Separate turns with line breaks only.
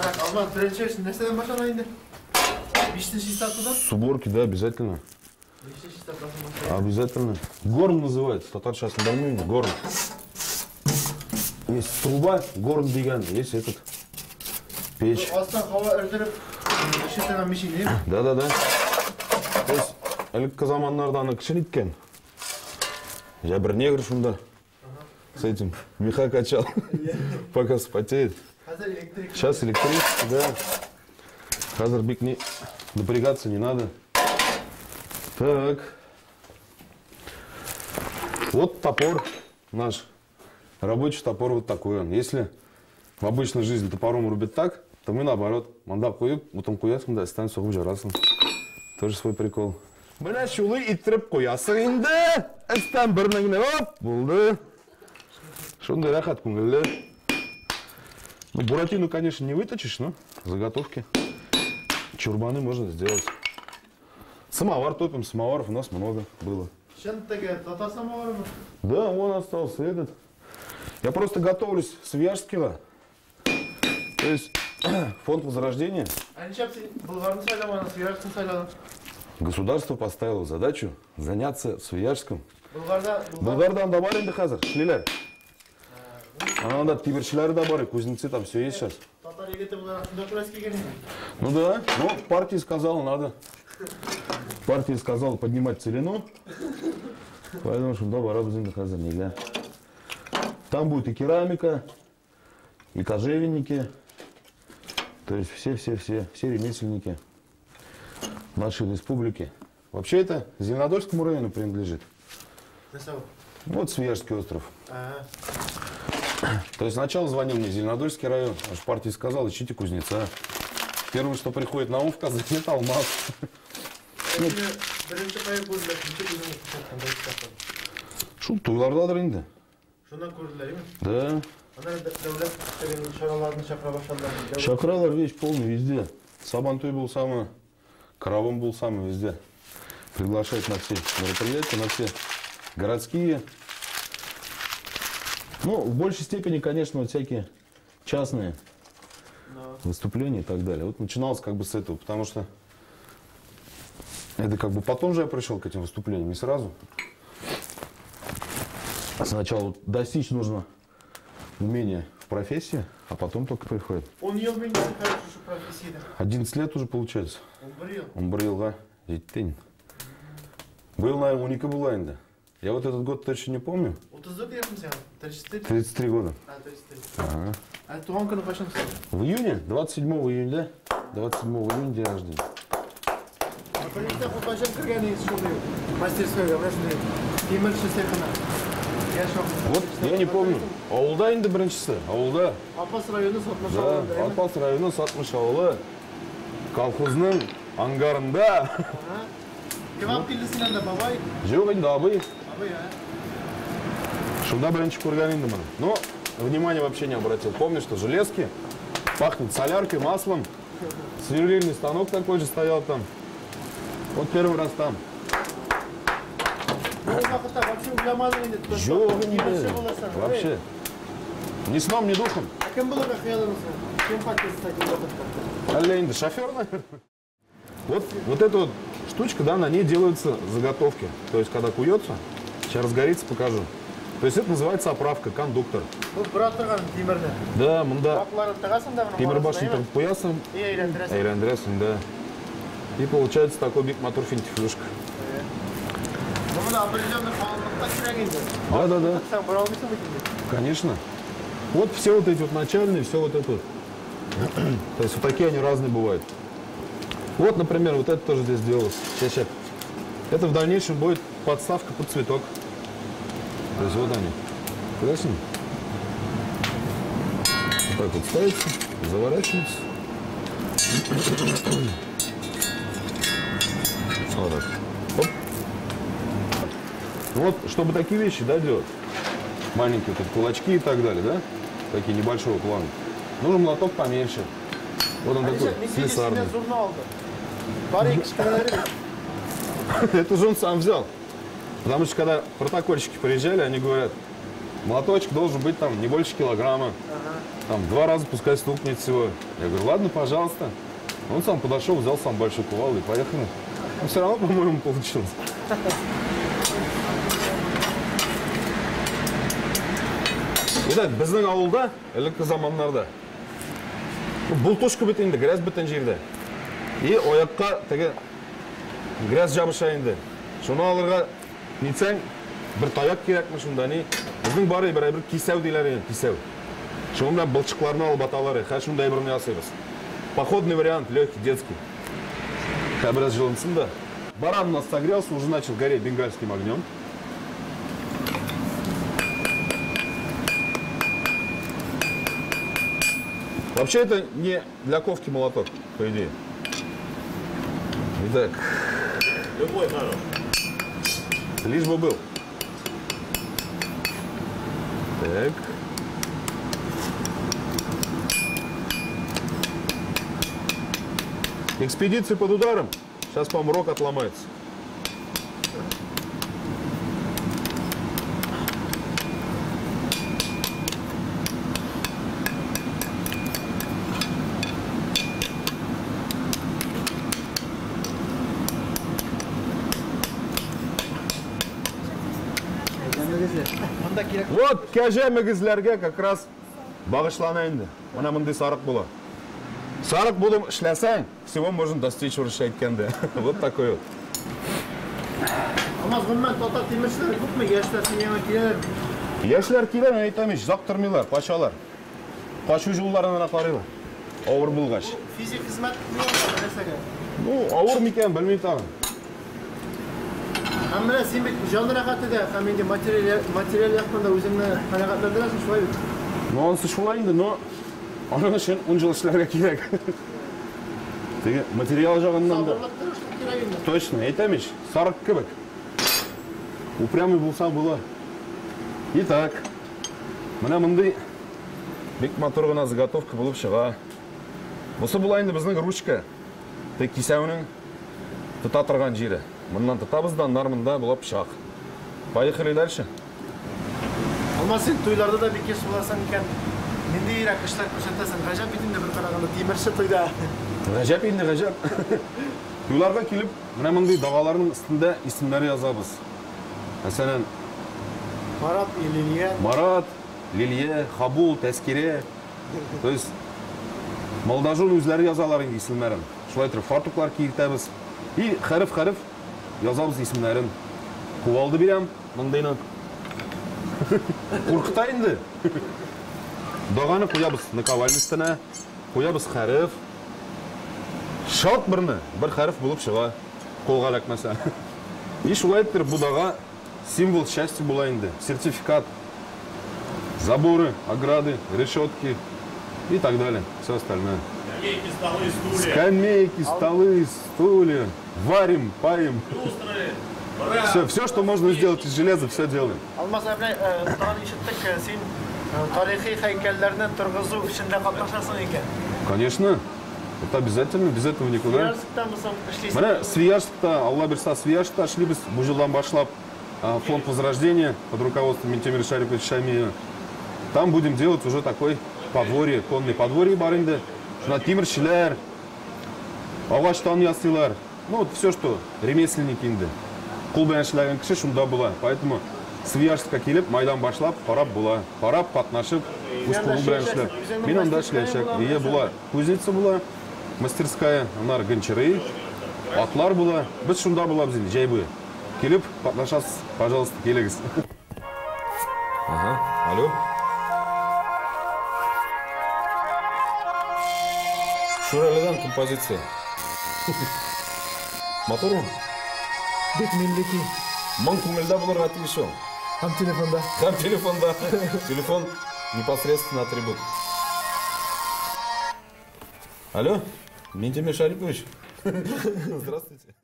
Так, Алмаз, беренче эш нәрсәдән башлана инде? Мичне чистартудан?
С уборки, да, обязательно.
Мичне чистартудан башлана.
Обязательно. Горн называется, татарчасын белмим, горн. Есть труба, горн дигән, есть этот печь.
Астан һава өрдереп, эшли торган мич инде.
Да. То есть, элекке заманнарда аны кеше ниткән. Бер негр шунда с этим меха качал, пока вспотеет.
Хәзер электрик.
Сейчас электричество, да. Хәзер бик не напрягаться не надо. Так. Вот топор наш. Рабочий топор вот такой он. Если в обычной жизни топором рубят так, то мы наоборот. Монда куеп, утын куясың да, өстән сугып жарасың. Тоже свой прикол. Менә шулай иттереп куясың инде. Өстән берне генә, оп, булды. Шундый рәхәт, күңелле. Ну, буратину, конечно, не выточишь, но заготовки. Чурбаны можно сделать. Самовар топим, самоваров у нас много было.
Чын теге татар самоварымы?
Да, вон остался этот. Я просто готовлюсь в Свияжского. То есть фонд Возрождения.
Ә нишләп син Болгарны сайламадың, Свияжскны сайладың?
Государство поставило задачу заняться Свияжском.
Болгарда, Болгар.
Болгарда анда бар инде хәзер, эшлиләр. Анда тимерчеләре дә бар, и кузнецы там все есть сейчас.
Татар егете буларак шунда күрәсе килгән инде.
Ну да, но партия сказала, надо. Партия сказала поднимать целину. Поэтому шунда барабыз инде хәзер нигә. Там будет и керамика, и кожевенники. То есть все ремесленники нашей республики. Вообще это Зеленодольскому району принадлежит.
Нәрсә ул?
Вот Свияжский остров.
А,
То есть сначала звонил мне Зеленодольский район, аж партия сказала, ищите кузнеца. Первое, что приходит на ум в Казани, это Алмаз.
Беренче кая күрделәр, ничек үзең күрсәткән беренче тапкыр?
Шул туйлардадыр инде.
Шуннан күрделәр, әйеме?
Да.
Аннары дәүләт теге чараларны чакыра башладылар.
Чакыралар вещь полный везде. Сабантуй был самый, Каравон был самый везде. Приглашают на все мероприятия, на все городские. Ну, в большей степени, конечно, вот всякие частные выступления и так далее. Вот начиналось как бы с этого, потому что это как бы потом же я пришел к этим выступлениям, не сразу. Сначала вот достичь нужно умения в профессии, а потом только приходит.
Ун ел инде син хәзер шушы профессиядә.
11 лет уже получается.
11 ел.
11 елга җитте. Был, наверное, 12 була инде. Я вот этот год точно не помню.
34 яшьме сиңа? 34?
33 года.
А, 33.
Ага.
Ә туган көне кайчан синең?
В июне, 27 июня, 27 июня день рождения.
Беренче кайчан кергән идегез шундый мастерскойга, менә шундый тимерче цехына? Яшь вакытта.
Вот, я не помню. Авылда инде беренчесе, авылда.
Апас районы Сатмыш
Да,
авылында, әйеме?
Апас районы Сатмыш авылы. Колхозның ангарында.
Ага. Кем алып килде сине анда, бабай?
Юк инде, абый.
Абый, а?
Шунда беренче күргән инде моны. Но внимания вообще не обратил. Помню, что железки, пахнет соляркой, маслом. Сверлильный станок такой же стоял там. Вот первый раз там.
Ул вакытта вообще уйламадың инде.
Юк инде.
Тимерче буласың,
Вообще. Ни сном, ни духом.
Ә кем булырга хыялланасың? Кем хотел стать ул вакытта?
Әллә инде шофер, наверное. Вот эта вот штучка, да, на ней делаются заготовки. То есть, когда куется, сейчас разгорится, покажу. То есть это называется оправка, кондуктор.
Бу бора торган тимерне.
Да, монда
Вакларын тыгасың да, моның
тимер башын
арасына,
тыгып куясың,
И әйләндерәсең.
әйләндерәсең, да. И получается такой бик матур финтифлюшка.
Ну, моны определенный калынлыкта кирәк инде.
Да, да, да.
Син бора алмыйсың бит инде.
Конечно. Вот все вот эти вот начальные, все вот это вот. То есть вот такие они разные бывают. Вот, например, вот это тоже здесь делалось. Сейчас, сейчас. Это в дальнейшем будет подставка под цветок. То есть вот они. Красим. Вот так вот ставится, заворачивается. Вот так. Оп. Вот, чтобы такие вещи, да, делать, маленькие вот кулачки и так далее, да, такие небольшого плана, нужен молоток поменьше. Вот он такой, слесарный. Это же он сам взял. Потому что когда протокольщики приезжали, они говорят, Молоточек должен быть там не больше килограмма. Там 2 раза пускай стукнет всего. Я говорю, ладно, пожалуйста. Он сам подошел, взял сам большой кувалду и поехали. Но все равно, по-моему, получилось. Итак, безнең авылда, элекке заманнарда, бултушка бит инде, грязь бөтен җирдә. И аякка теге грязь җабыша инде. Шуны алырга нитсәң, бер таяк кирәкме шунда, ни? Безнең бары бер кисәү диләр инде, кисәү. Шуның белән былчыкларны алып аталар. Хәзер шундай берне ясыйбыз. Походный вариант, легкий, детский. Хәзер бераз җылынсын да. Баран у нас согрелся, уже начал гореть бенгальским огнем. Вообще это не для ковки молоток, по идее. Итак.
Любой хорош.
Лишь бы был. Так. Экспедиция под ударом. Сейчас, по-моему, рог отломается. Вот кәҗә мөгезләргә как раз багышлана инде. Менә мондый сарык була. Сарык булып эшләсәң, всего можно достичь, урысча әйткәндә. Вот такой вот.
Алмаз, гомумән татар тимерчеләре күпме? Яшьләр синең яныңа киләләрме?
Яшьләр килә, мин әйтәм ич, озак тормыйлар, качалар. Качу юлларын гына карыйлар. Авыр булгач.
Физик хезмәт нәрсәгә?
Ну, авыр микән, белмим тагын.
Һәм менә син бит җан рәхәте дә, һәм инде материаль яктан да үзеңне канәгатьләндерәсең, шулай бит?
Ну, анысы шулай инде, но аның өчен 10 ел эшләргә кирәк. Теге материал ягыннан да.
Сабырлык, тырышлык кирәк инде.
Точно, әйтәм ич, сарык кебек. Упрямый булсаң була. Итак, менә мондый бик матур гына заготовка булып чыга. Бусы була инде безнең ручка. Тек кисәүнең тота торган җире. Моннан тотабыз да, аннары монда була пычак. Поехали дальше.
Алмаз, син туйларда да бик еш буласың икән. Ниндирәк эшләр күрсәтәсең? Гаҗәп бит инде бер караганда тимерче туйда.
Гаҗәп инде, гаҗәп. Туйларга килеп, менә мондый дагаларның өстендә исемнәре язабыз. Мәсәлән,
Марат и Лилия.
Марат, Лилия, Хабул, Тәскирә. То есть молодожен үзләре язалар инде исемнәрен. Шулай итеп фартуклар киертәбез. И хәреф-хәреф язабыз исемнәрен. Кувалды бирәм мондыйны. Куркыта инде. Даганы куябыз наковальня өстенә, куябыз хәреф. Шалт берне, бер хәреф булып чыга, кулга эләкмәсә. И шулай итеп бу дага символ счастья була инде, сертификат. Заборы, ограды, решетки и так далее, все остальное.
Скамейки, столы, стулья.
Скамейки, столы, стулья. Варим, паем.
Люстры, бра.
Все, все, что можно сделать из железа, все делаем.
Алмаз, әбрәй, тагын ишеттек, син тарихи һәйкәлләрне торгызу эшендә катнашасың икән.
Конечно. Это обязательно, без этого никуда.
Свияжскта соң эшлисең?
Менә Свияжскта, Алла бирса, Свияжскта эшлибез. Бу елдан башлап фонд Возрождения под руководством Минтимера Шариповича Шаймиева. Там будем делать уже такой подворье, конный подворье бар инде. Шуна тимерчеләр, агачтан ясыйлар. Ну, вот все, что ремесленники инде. Кул белән эшләгән кеше шунда була. Поэтому Свияжскка килеп, майдан башлап, карап була. Карап, катнашып, үз кулың белән эшләп. Мин анда эшләячәк. Ие була. Кузница була, мастерская, аннары гончары, атлар була. Без шунда булабыз инде, җәй буе. Килеп, катнашасыз, пожалуйста, килегез. Ага, алло. Шуралыдан композиция. Матурмы?
Бик милли.
Моң күңелдә булырга тиеш ул.
Һәм телефонда.
Һәм телефонда. Телефон непосредственно атрибут. Алло, Минтимер Шарипович. Здравствуйте.